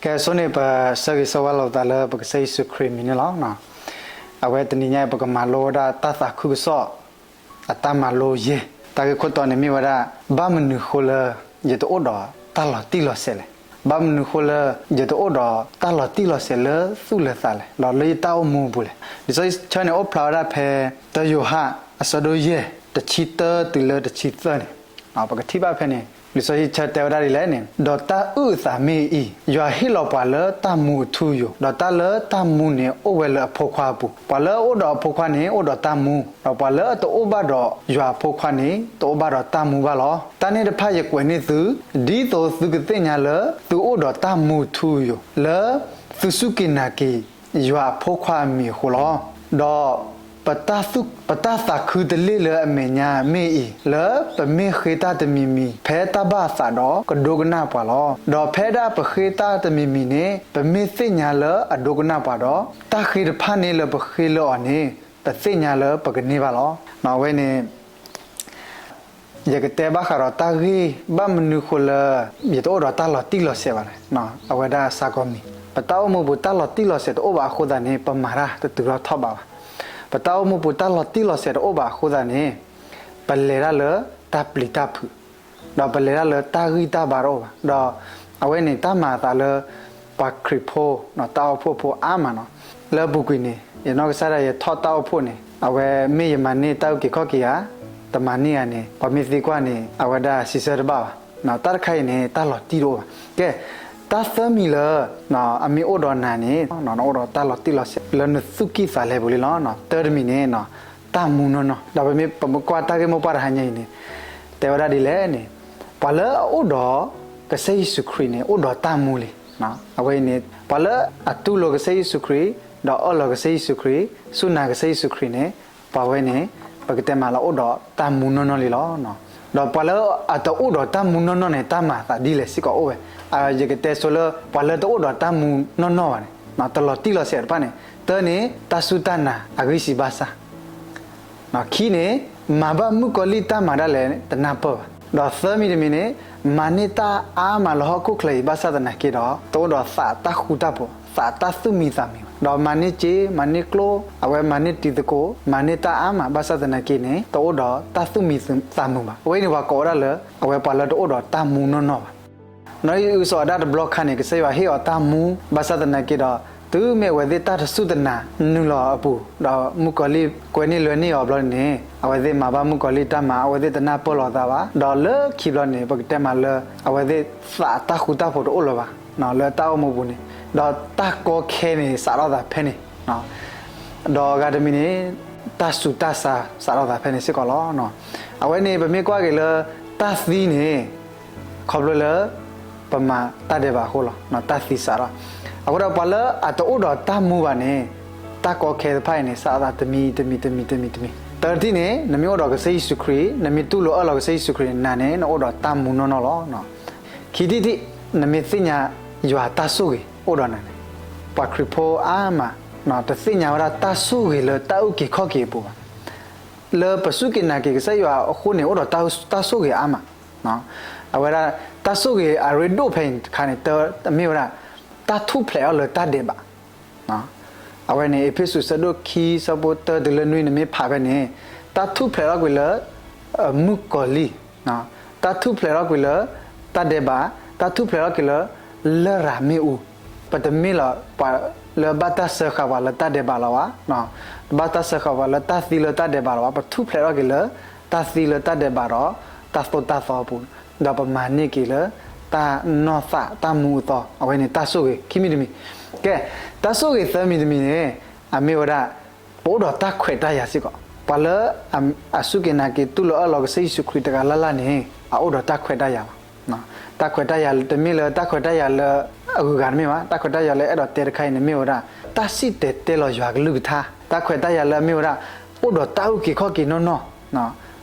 ကဲ အဆိန့ၣ် ပဆၢဂ့ၤဆၢဝါလိာ်သးလၢပကစၢ်ယ့ၣ်ၡူးခရံာ်မံၤန့ၣ်လီၤ. အဝဲတနံၤညါအံၤ ပကမၤလိဝဲဒၣ်တၢ်သးခုကစီၣ် အတၢ်မၤလိယဲၢ်, တၢ်ဂ့ၢ်ခိၣ်တီန့ၣ်မ့ၢ်ဝဲဒၣ် ဘၣ်မနုၤဃိလၢ ယတအိၣ်ဒီးတၢ်လီၤတံၢ်လီၤဆဲးလဲၣ်. ဘၣ်မနုၤဃိလၢ ယတအိၣ်ဒီးတၢ်လီၤတံၢ်လီၤဆဲးလၢသူၣ်လၢသးလဲၣ်, ဒီးလၢယတၢ်အိၣ်မူအပူၤလဲၣ်. လံာ်စီဆှံဆၢန့ၣ် အိၣ်ဖျါဝဲဒၣ်ဖဲ တၢယိၤဟၣ် အဆၢဒိၣ်ယဲၢ် တဆံတၢတုၤလၢတဆံသၢန့ၣ် ပကထံၣ်ဘၣ်ဖဲန့ၣ် လံာ်စီဆှံဆၢတဲဝဲဒၣ်ဒ်လဲၣ်န့ၣ်, ဒီးတၢ်အုၣ်အသးမ့ၢ်အံၤ, ယွၤဟ့ၣ်လီၤပှၤလၢတၢ်မူအထူအယိာ်, ဒီးတၢ်လၢတၢ်မူန့ၣ်အိၣ်ဝဲလၢအဖိခွါအပူၤ. ပှၤလၢအအိၣ်ဒီးအဖိခွါန့ၣ် အိၣ်ဒီးတၢ်မူ, ဒီးပှၤလၢအတအိၣ်ဘၣ်ဒီးယွၤအဖိခွါန့ၣ် တအိၣ်ဘၣ်ဒီးတၢ်မူဘၣ်လီၤ. တၢ်န့ၣ်တဖၣ်ယကွဲးန့ၢ်သု, ဒ်သိးသုကသ့ၣ်ညါလၢသုအိၣ်ဒီးတၢ်မူအထူအယိာ်, လၢသုစူၢ်က့ၤနာ်က့ၤ ယွၤအဖိခွါအမံၤအဃိလီၤ. ဒီး ပတၢ်သးခုတလ့ၢ်လၢအမဲာ်ညါမ့ၢ်အံၤ, လၢပမ့ၢ်ဃ့တၢ်တမံၤမံၤ ဖဲတၢ်ဘၣ်အသးဒီး ကဒိကနၣ်ပှၤလီၤ. ဒီးဖဲဒၣ်ပဃ့တၢ်တမံၤမံၤန့ၣ် ပမ့ၢ်သ့ၣ်ညါလၢအဒိကနၣ်ပှၤဒီး တၢ်ဃ့တဖၣ်န့ၣ်လၢပဃ့လၢအီၤန့ၣ် ပသ့ၣ်ညါလၢပကန့ၢ်ဘၣ်လီၤ. အဝဲန့ၣ် ယကတဲဘၣ်ဃးဒီးတၢ်ဂ့ၢ် ဘၣ်မနုၤဃိလၢ ယတအိၣ်ဒီးတၢ်လီၤတံၢ်လီၤဆဲးဘၣ်လဲၣ်. အဝဲဒၣ်စ့ၢ်ကီးမံၤ, ပတၢ်အိၣ်မူပူၤတၢ်လီၤတံၢ်လီၤဆဲးတအိၣ်ဘၣ်အဃိသတးန့ၣ် ပမၤတၢ်တတုၤထီၣ်ထီၣ်ဘးဘၣ်. ပတၢ်အိၣ်မူပူၤတၢ်လီၤတံၢ်လီၤဆဲးတအိၣ်ဘၣ်အဃိသတးန့ၣ် ပလဲၤတၢ်လၢတၢ်ပျံၤတၢ်ဖုး ဒီးပလဲၤတၢ်လၢတၢ်ဂံၢ်တၢ်ဘါတအိၣ်ဘၣ်. ဒီးအဝဲန့ၣ်တၢ်မၤအသးလၢ ပှၤခရံာ်ဖိ တၢ်အိၣ်ဖှိၣ်ဖိအါမးနီၤ. လၢအပူၤကွံာ်န့ၣ် ယနီၢ်ကစၢ်ဒၣ်ယဲ ထီၣ်တၢ်အိၣ်ဖှိၣ်န့ၣ် အဝဲမ့ၢ်ယမၤန့ၢ်တၢ်အုၣ်က့ၤခီၣ်က့ၤဧါ, တမၤန့ၢ်ဧါန့ၣ် ပှၤမ့ၢ်သံကွၢ်န့ၣ် အဝဲဒၣ်စံးဆၢတဘၣ်ဘၣ်. တၢ်တခါအံၤန့ၣ် တၢ်လီၤတံၢ်တအိၣ်ဘၣ်. ကဲ တၢ်သၢမံၤလၢ အမ့ၢ်အိၣ်ဒီးနၤန့ၣ် နအိၣ်ဒီးတၢ်လီၤတံၢ်လီၤဆဲး လၢနသူၣ်ကံၢ်သးလဲပူၤလံလီၤ. တၢတမံၤန့ၣ် တၢ်မူနီၢ်နီၢ်. ဒီးပမ့ၢ်ပကွၢ်တၢ်ဂ့ၢ်မိၢ်ပှၢ်တဟါညါအံၤန့ၣ် တဲဝဲဒၣ်ဒ်လဲၣ်န့ၣ်, ပှၤလၢအအိၣ်ဒီးကစၢ်ယ့ၣ်ၡူးခရံာ်န့ၣ် အိၣ်ဒီးတၢ်မူလံ. အဝဲအံၤန့ၣ် ပှၤလၢအတူၢ်လိာ်ကစၢ်ယ့ၣ်ၡူးခရံာ် ဒီးအၢၣ်လီၤကစၢ်ယ့ၣ်ၡူးခရံာ် စူၢ်နာ်ကစၢ်ယ့ၣ်ၡူးခရံာ်န့ၣ် ပှၤဝဲန့ၣ် ပကတဲမးလၢအိၣ်ဒီးတၢ်မူနီၢ်နီၢ်လံလီၤ. ဒီးပှၤလၢအတအိၣ်ဒီးတၢ်မူနီၢ်နီၢ်န့ၣ် တၢ်မၤအသးဒ်လဲၣ်စ့ၢ်ကီးအိၣ်ဝဲ. ယကတဲဆိလၢ ပှၤလၢတအိၣ်ဒီးတၢ်မူနီၢ်နီၢ်ဘၣ်န့ၣ် တလီၤတံၢ်လီၤဆဲးတဖၣ်န့ၣ် တၢန့ၣ် တၢ်စူၢ်တၢ်နာ်အဂံၢ်စံးဘၣ်ဆၣ် ခံန့ၣ် မၤဘၣ်မုၣ်ကီၤလံၢ်တၢ်မၤဒၣ်လဲာ်တနၢ်ပၢၢ်ဘၣ်. ဒီးသၢမံၤတမံၤန့ၣ် မၤန့ၢ်တၢ်အါမးလၢဟီၣ်ခိၣ်ချၢအံၤ ဘၣ်ဆၣ်သနာ်က့ဒီး တအိၣ်ဒီးသးတၢ်ဃူတၢ်ဖိး သးတၢ်သူၣ်မံသးမုာ်ဘၣ်. ဒီးမၤန့ၢ်စ့ မၤန့ၢ်ကျိ အဝဲမၤန့ၢ်တံၤသကိး မၤန့ၢ်တၢ်အါမး ဘၣ်ဆၣ်သနာ်က့န့ၣ် တအိၣ်ဒီးတၢ်သူၣ်မံသးမုာ်ဘၣ်. အဝဲန့ၣ် ပှၤကိးဝဲဒၣ်လၢ အဝဲပှၤလၢတအိၣ်ဒီးတၢ်မူနီၢ်နီၢ်ဘၣ်. နီၢ်အံၤအုၣ်စီၤအၤဒၣ်တဘျီခါန့ၣ် ကစၢ်ယွၤဟ့ၣ်အီၤတၢ်မူ ဘၣ်ဆၣ်သနာ်က့ဒီး တုၤမ့ၢ်အဝဲသ့ၣ်တၢ်တစူၢ်တနာ်နုာ်လီၤအပူၤ ဒီးမုၣ်ကီၤလံၢ်ကွဲန့ၢ်လွဲန့ၢ်အီၤဘျီန့ၣ် အဝဲသ့ၣ်မၤဘၣ်မုၣ်ကီၤလံၢ်တၢ်မၤ အဝဲသ့ၣ်တနၢ်ပၢၢ်လိာ်သးဘၣ်. ဒီးလၢခံဘျီန့ၣ် ပကတဲမးလၢ အဝဲသ့ၣ်သးတၢ်ဃူတၢ်ဖိးတအိၣ်လၢၤဘၣ် လၢတၢ်အိၣ်မူပူၤန့ၣ် ဒီးတၢ်ကီခဲန့ၣ် စးထီၣ်သးဖဲန့ၣ် ဒီးအဂၤတမံၤန့ၣ် တၢ်ဆူးတၢ်ဆါ စးထီၣ်သးဖဲန့ၣ်စ့ၢ်ကီးလီၤ. အဝဲန့ၣ် ပမ့ၢ်ကွၢ်က့ၤလၢ တၢ်သံန့ၣ် ခီဖျိလၢ ပမၤတၢ်ဒဲးဘးအဃိလီၤ. တၢ်သံစးထီၣ် အဃိဒီးပှၤလၢအတအိၣ်ဒီးတၢ်မူဘၣ်န့ၣ် တၢ်ကီခဲတဖၣ်အံၤန့ၣ် စးထီၣ်သးတမံၤတမံၤတမံၤတမံၤတမံၤ. တထံၣ်န့ၣ် နမ့ၢ်အိၣ်ဒီးကစၢ်ယ့ၣ်ၡူးခရံာ် နမ့ၢ်တူၢ်လိာ်အၢၣ်လီၤကစၢ်ယ့ၣ်ၡူးခရံာ်န့ၣ် နၤန့ၣ် နအိၣ်ဒီးတၢ်မူနီၢ်နီၢ်လီၤ. ခံထံၣ်တထံၣ် နမ့ၢ်သ့ၣ်ညါယွၤတၢ်ဆိၣ်ဂ့ၤအိၣ်ဒီးနၤန့ၣ် ပှၤခရံာ်ဖိအါမး တသ့ၣ်ညါဝဲဒၣ်တၢ်ဆိၣ်ဂ့ၤလၢတၢ်အုၣ်က့ၤခီၣ်က့ၤအပူၤဘၣ်. လၢပစူၢ်က့ၤနာ်က့ၤကစၢ်ယွၤအဃိန့ၣ် အိၣ်ဒီးတၢ်ဆိၣ်ဂ့ၤအါမး. အဝဲဒၣ် တၢ်ဆိၣ်ဂ့ၤအရ့ဒိၣ်ဖဲအံၤတခါန့ၣ် တမ့ၢ်ဝဲဒၣ် တၢ်ထူၣ်ဖျဲးထီၣ်လၢတၢ်ဒဲးဘး အဝဲန့ၣ် အ့းဖ့းစူး ဆၢဒိၣ်ခံ ဆၢဖိတၢတုၤလၢနွံ နမ့ၢ်ဖးဖဲန့ၣ် တၢ်ထူၣ်ဖျဲးထီၣ်ကွံာ်လၢ မုၣ်ကီၤလံၢ်, တၢ်ထူၣ်ဖျဲးထီၣ်ကွံာ်လၢ တၢ်ဒဲးဘး, တၢ်ထူၣ်ဖျဲးထီၣ်ကွံာ်လၢ လရာ်မ့ၣ်အူ, ပတမ့ၢ်လၢ ပှၤလၢဘၣ်တၢ်စၢဃာ်ပှၤလၢတၢ်ဒဲးဘးလီၤဘၣ်, တဘၣ်တၢ်စၢဃာ်ပှၤလၢတၢ်သံလၢတၢ်ဒဲးဘးလီၤဘၣ်, ပထူၣ်ဖျဲးထီၣ်က့ၤလၢ တၢ်သံလၢတၢ်ဒဲးဘးဒီး တၢ်သိၣ်တၢ်သီအပူၤ, ဒီးပမၤန့ၢ်က့ၤလၢ တၢ်နီၢ်သးတၢ်မူအသီ, အဝဲန့ၣ်တၢ်ဆိၣ်ဂ့ၤခံမံၤတမံၤ. ကဲ, တၢ်ဆိၣ်ဂ့ၤသၢမံၤတမံၤန့ၣ် အမ့ၢ်ဝဲဒၣ် ပအိၣ်ဒီးတၢ်ခွဲးတၢ်ယာ်စ့ၢ်ကီး, ပှၤလၢ အစူၢ်က့ၤနာ်က့ၤတူၢ်လိာ်အၢၣ်လီၤကစၢ်ယ့ၣ်ၡူးခရံာ်တဂၤလၢ်လၢ်န့ၣ် အအိၣ်ဒီးတၢ်ခွဲးတၢ်ယာ်လီၤ. တၢ်ခွဲးတၢ်ယာ်တမ့ၢ်လၢတၢ်ခွဲးတၢ်ယာ်လၢ အဂုၤအဂၤတမ့ၢ်ဘၣ်, တၢ်ခွဲးတၢ်ယာ်လၢအဲၣ်ဒိးတဲတခါအံၤန့ၣ်မ့ၢ်ဝဲဒၣ် တၢ်စံၣ်တဲၤတဲလီၤယွၤကလုၢ်ကထါ, တၢ်ခွဲးတၢ်ယာ်လၢအမ့ၢ်ဝဲဒၣ် အိၣ်ဒီးတၢ်အုၣ်က့ၤခီၣ်က့ၤနီၢ်နီၢ်,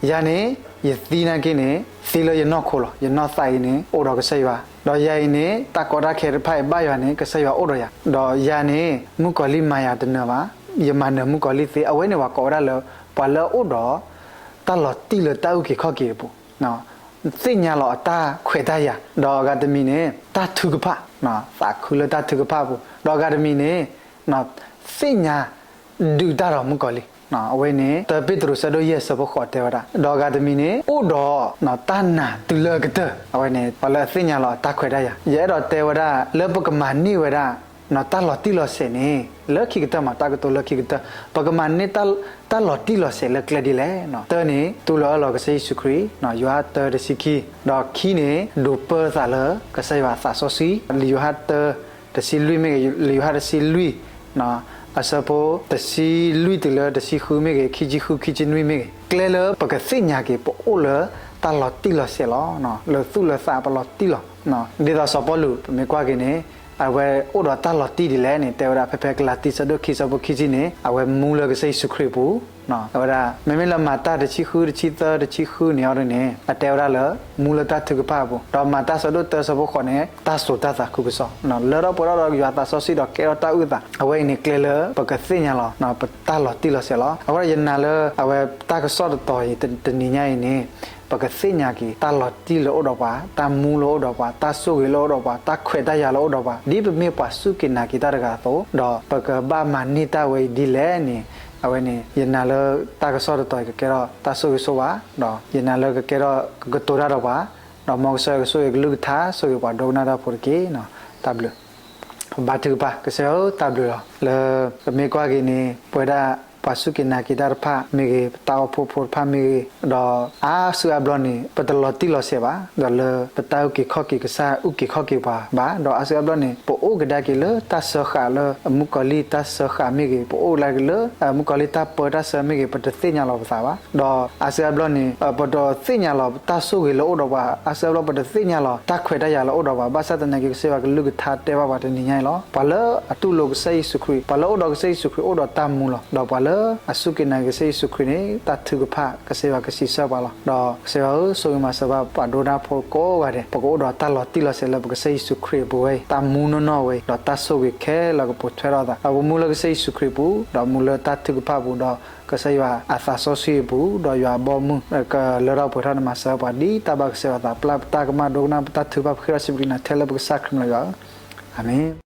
ယၤန့ၣ် ယသံနာ်က့န့ၣ် သံလၢယနီၢ်ခိလီၤ, ယနီၢ်သးအံၤန့ၣ် အိၣ်ဒီးကစၢ်ယွၤ, ဒီးယၤအံၤန့ၣ် တၢ်ကီတၢ်ခဲတဖၣ်အံၤဘၣ်ယွၤန့ၣ် ကစၢ်ယွၤအိၣ်ဒီးယၤ, ဒီးယၤန့ၣ် မုၣ်ကီၤလံၢ်မၤယၤတနၢၤဘၣ်, ယမၤနၢၤမုၣ်ကီၤလံၢ်သ့, အဝဲန့ၣ်ပှၤကိးဝဲဒၣ်လၢ ပှၤလၢအအိၣ်ဒီး တၢ်လီၤတံၢ်လၢတၢ်အုၣ်က့ၤခီၣ်က့ၤအပူၤ သ့ၣ်ညါလီၤအတၢ်ခွဲးတၢ်ယာ်, ဒီးအဂၤတမံၤန့ၣ် တၢ်ထုကဖၣ်, သးခုလၢတၢ်ထုကဖၣ်အပူၤ, ဒီးအဂၤတမံၤန့ၣ် သ့ၣ်ညါဒုးတၢ်ဒီးမုၣ်ကီၤလံၢ်. အဝဲန့ၣ် တၢပ့းတရူး ဆၢဒိၣ်ယဲၢ် ဆၢဖိဃိး တဲဝဲဒၣ်, ဒီးအဂၤတမံၤန့ၣ် အိၣ်ဒီးတၢ်နာ်တုၤလၢအကတၢၢ်. အဝဲန့ၣ် ပှၤလၢအသ့ၣ်ညါလီၤအတၢ်ခွဲးတၢ်ယာ်, ယအဲၣ်ဒိးတဲဝဲဒၣ် လၢပကမၤန့ၢ်ဝဲဒၣ် တၢ်လီၤတံၢ်လီၤဆဲးန့ၣ် လၢခံကတၢၢ်မး တၢ်ကတိၤလၢခံကတၢၢ် ပကမၤန့ၢ် တၢ်လီၤတံၢ်လီၤဆဲးလၢကျဲဒ်လဲၣ်. တၢန့ၣ် တူၢ်လိာ်အၢၣ်လီၤကစၢ်ယ့ၣ်ၡူးခရံာ်, ယိၤဟၣ်တၢ တဆံခံ, ဒီးခံန့ၣ် ဒိးပၢသးလၢကစၢ်ယွၤအသးစီဆှံ, လံာ်ယိၤဟၣ်တၢ တဆံလွံၢ်မ့ၢ်ဂ့ၤ, လံာ်ယိၤဟၣ်တဆံလွံၢ် အဆၢဖိ တဆံလွံၢ်တုၤလၢတဆံဃုမ့ၢ်ဂ့ၤ, ခံဆံဃု ခံဆံနွံမ့ၢ်ဂ့ၤ, ကျဲလၢပကသ့ၣ်ညါက့ၤ ပအိၣ်လၢတၢ်လီၤတံၢ်လီၤဆဲးလီၤ. လၢသူၣ်လၢသးပလီၤတံၢ်လီၤ. ဒ်သိးစီၤပီလူး ပမ့ၢ်ကွၢ်က့ၤန့ၣ် အဝဲအိၣ်ဒီးတၢ်လီၤတံၢ်ဒ်လဲၣ်န့ၣ် တဲဝဲဒၣ် ဖဲဖဲကလၤတံ ဆၢဒိၣ်ခံ ဆၢဖိခံဆံန့ၣ် အဝဲမူလၢကစၢ်ယ့ၣ်ၡူးခရံာ်အပူၤ, အဝဲဒၣ် မ့မ့ၢ်လၢမၤတၢ်တဆံဃု တဆံသၢ တဆံဃုန့ၣ်အီၤဒ်န့ၣ် အတဲဝဲဒၣ်လၢ မူလၢတၢ်ထုကဖၣ်အပူၤ, ဒီးမၤတၢ်ဆၢဒိၣ်တၢ ဆၢဖိဃိးန့ၣ် တၢ်စိာ်တၢ်သးခုကစီၣ်, လၢထီၣ်ပှဲၤထီၣ်ဒီးယွၤအသးစီဆှံဒီးကဲထီၣ်တၢ်အုၣ်သး, အဝဲအံၤန့ၣ်ကျဲလၢပကသ့ၣ်ညါလီၤ ပတၢ်လီၤတံၢ်လီၤဆဲးလီၤ. အဃိဒီးယနာ်လၢအဝဲတၢ်ကစီၣ်တတီၤအံၤ တနံၤညါအံၤန့ၣ် ပကသ့ၣ်ညါက့ၤ တၢ်လီၤတံၢ်လၢအိၣ်ဒီးပှၤ, တၢ်မူလၢအိၣ်ဒီးပှၤ, တၢ်ဆိၣ်ဂ့ၤလၢအိၣ်ဒီးပှၤ, တၢ်ခွဲးတၢ်ယာ်လၢအိၣ်ဒီးပှၤ, ဒ်ပမ့ၢ်ပှၤစူၢ်က့ၤနာ်က့ၤတၢ်တဂၤအသိး, ဒီးပကဘၣ်မၤန့ၢ်တၢ်ဝဲအံၤဒ်လဲၣ်န့ၣ်, အဝဲန့ၣ် ယနာ်လၢတၢ်ကစီၣ်တတီၤအံၤကကဲထီၣ်တၢ်ဆိၣ်ဂ့ၤဆိၣ်ဝါ, ဒီးယနာ်လၢကကဲထီၣ်ကကတိၤတၢ်ဒီးပှၤ, ဒီးမ်ကစၢ်ယွၤကဆိၣ်ဂ့ၤကလုၢ်ကထါ ဆိၣ်ဂ့ၤပှၤဒိကနၣ်တၢ်ဖိတက့ၢ်. တၢ်ဘျုး ပဘါထုကဖၣ် ကစၢ်ယွၤဧၢ တၢ်ဘျုးလီၤ. လၢပမ့ၢ်ကွၢ်က့ၤန့ၣ် ပဝဲဒၣ်ပှၤစူၢ်က့ၤနာ်က့ၤတၢ်တဖၣ်မ့ၢ်ဂ့ၤ, ပတၢ်အိၣ်ဖှိၣ်ဖိတဖၣ်မ့ၢ်ဂ့ၤ, ဒီးအါစုအါဘျီန့ၣ် ပတလီၤတံၢ်လီၤဆဲးဘၣ်, ဒီးလၢပတၢ်အုၣ်က့ၤခီၣ်က့ၤကစၢ်အုၣ်က့ၤခီၣ်က့ၤပှၤဘၣ်, ဒီးအါစုအါဘျီန့ၣ် ပအိၣ်ကဒါက့ၤလၢတၢ်စၢဃာ်လၢအမုၣ်ကီၤလံၢ်တၢ်စၢဃာ်မ့ၢ်ဂ့ၤ, ပအိၣ်ကဒါက့ၤလၢအမုၣ်ကီၤလံၢ်တၢ်ပၢတၢ်ဆှၢမ့ၢ်ဂ့ၤ, ပတသ့ၣ်ညါလီၤပသးဘၣ်. ဒီးအါစုအါဘျီန့ၣ် ပတသ့ၣ်ညါလီၤတၢ်ဆိၣ်ဂ့ၤလၢအိၣ်ဒီးပှၤ, အါစုအါဘျီပတသ့ၣ်ညါလီၤတၢ်ခွဲးတၢ်ယာ်လၢအိၣ်ဒီးပှၤ, ဘၣ်ဆၣ်သနာ်က့ ကစၢ်ယွၤကလုၢ်ကထါတဲဘၣ်ပှၤတနံၤညါအံၤလီၤ. ပှၤလၢအတူၢ်လိာ်ကစၢ်ယ့ၣ်ၡူးခရံာ်, ပှၤလၢအိၣ်ဒီးကစၢ်ယ့ၣ်ၡူးခရံာ်အိၣ်ဒီးတၢ်မူလီၤ. ဒီးပှၤလၢအစူၢ်က့ၤနာ်က့ၤကစၢ်ယ့ၣ်ၡူးခရံာ်န့ၣ် တၢ်ထုကဖၣ် ကစၢ်ယွၤကစံးဆၢပှၤလီၤ. ဒီးကစၢ်ယွၤဧၢ ဆိၣ်ဂ့ၤမၤစၢၤဘၣ်ပှၤဒိကနၣ်ဖိကိးဂၤဒဲး, ပကအိၣ်ဒီးတၢ်လီၤတံၢ်လီၤဆဲးလၢပကစၢ်ယ့ၣ်ၡူးခရံာ်အပူၤဝဲအံၤ, တၢ်မူနီၢ်နီၢ်ဝဲအံၤ, ဒီးတၢ်ဆိၣ်ဂ့ၤခဲလၢာ်ကပိာ်ထွဲထီၣ်အသး, ဒီးပမူလၢကစၢ်ယ့ၣ်ၡူးခရံာ်အပူၤ, ဒီးမူလၢတၢ်ထုကဖၣ်အပူၤ, ဒီးကစၢ်ယွၤအသးစီဆှံအပူၤ, ဒီးယွၤအဘီအမုၢ် ကလၢထီၣ်ပှဲၤထီၣ်န့ၣ် မၤစၢၤပှၤဒ်တၢ်ဘၣ်ကစၢ်ယွၤအသးပျၢ်, ပတၢ်ကမၣ်ဒိကနၣ် ပတၢ်ထုကဖၣ် ပဃ့ထီၣ်စံးပတြၢၤနၤထဲလၢပကစၢ်ခရံာ်အမံၤလီၤ. အၤမ့ၣ်.